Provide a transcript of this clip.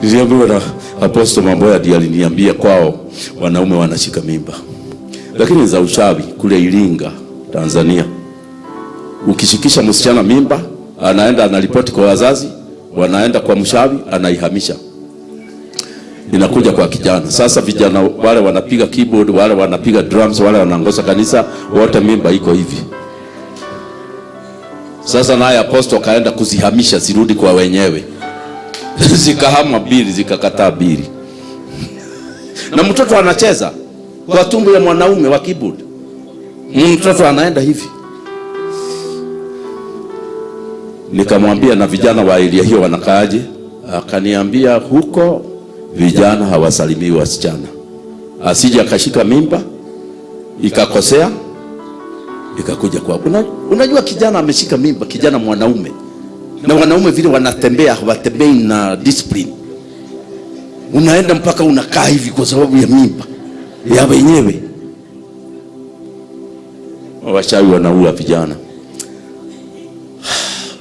Niliambiwa na Apostle Mamboya ndiye aliniambia kwao wanaume wanashika mimba, lakini za uchawi kule Iringa, Tanzania. Ukishikisha msichana mimba, anaenda anaripoti kwa wazazi, wanaenda kwa mshawi, anaihamisha inakuja kwa kijana. Sasa vijana wale wanapiga keyboard, wale wanapiga drums, wale wanaongoza kanisa, wote mimba iko hivi. Sasa naye apostle kaenda kuzihamisha zirudi kwa wenyewe zikahama mbili, zikakataa mbili, na mtoto anacheza kwa tumbo ya mwanaume wa keyboard, mtoto anaenda hivi. Nikamwambia, na vijana wa elia hiyo wanakaaje? Akaniambia huko vijana hawasalimii wasichana, asije akashika mimba ikakosea ikakuja kwa. Unajua kijana ameshika mimba, kijana mwanaume, na wanaume vile wanatembea hawatembei na discipline, unaenda mpaka unakaa hivi kwa sababu ya mimba ya wenyewe. Wachawi wanaua vijana.